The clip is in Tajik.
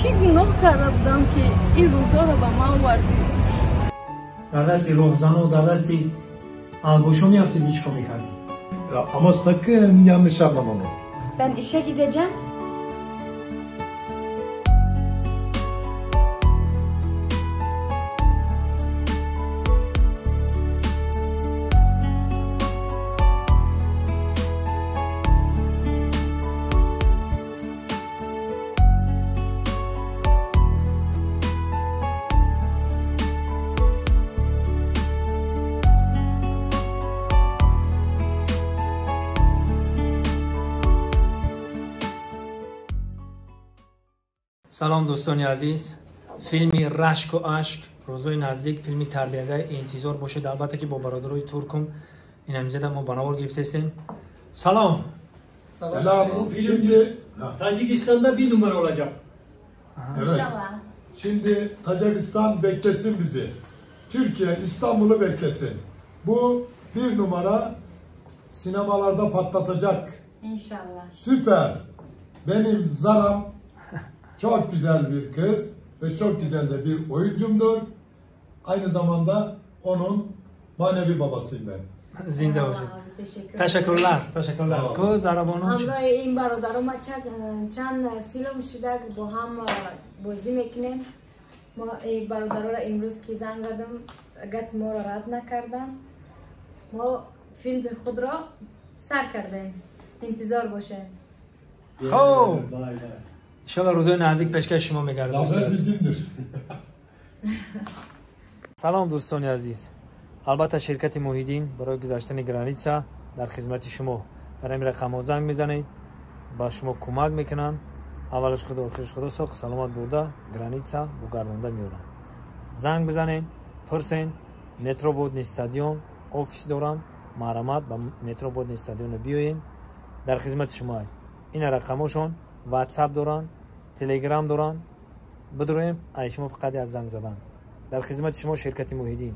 Чӣ гуноҳ карда будам, ки ин рӯзҳоро ба ман овардӣ? Дар дасти роҳзану дар дасти албошо меафтидӣ, чӣ кор мекардӣ? Ya ama sakın yanlış anlama onu. Ben işe gideceğim. Салом, дӯстони азиз. Филми «Рашку ашк» рӯзои наздик, филми тарбиявия, интизор бошед. Албатта ки бо бародарои туркум инамизада мо ба навор гирифтаистем. Салом. Selam. Şimdi Tacikistan'da bir numara olacak. Evet. İnşallah. Şimdi Tacikistan beklesin bizi. Türkiye İstanbul'u beklesin. Bu bir numara sinemalarda patlatacak. İnşallah. Süper. Benim Zaram çok güzel bir kız ve çok güzel de bir oyuncumdur. Aynı zamanda onun manevi babasıyım ben. Зинда бошед. Teşekkür. Ташаккурлар, ташаккурлар. Sağ olun. Ку Зарабону. Ҳамроҳи ин бародарома чанд филм шуда бо ҳам бозӣ мекунем. Мо бародароро имрӯз ки занг задам, гап моро рад накардан. Мо филми худро сар кардем. Интизор бошед. Хоб. Vay vay. Иншалло, рӯзои наздик пешкаши шумо мегардад. Zafer bizimdir. Салом, дӯстони азиз. Албатта, ширкати «Муҳиддин» барои гузаштани граница дар хизмати шумо. Дар ҳамин рақамҳо занг мезанед, ба шумо кӯмак мекунанд. Аввалаш худо, охираш худо, соқ саломат бурда граница бугардонда меоранд. Занг бизанед, пурсен. Метро «Водный стадион» офис дорам. Марҳамат, ба метро «Водный стадион» биёен, дар хизмати шумо. Ина рақамҳошон, ватсап доранд, телеграм доранд. Бидуроем, ай шумо фақат як занг задан. Дар хизмати шумо ширкати «Муҳиддин».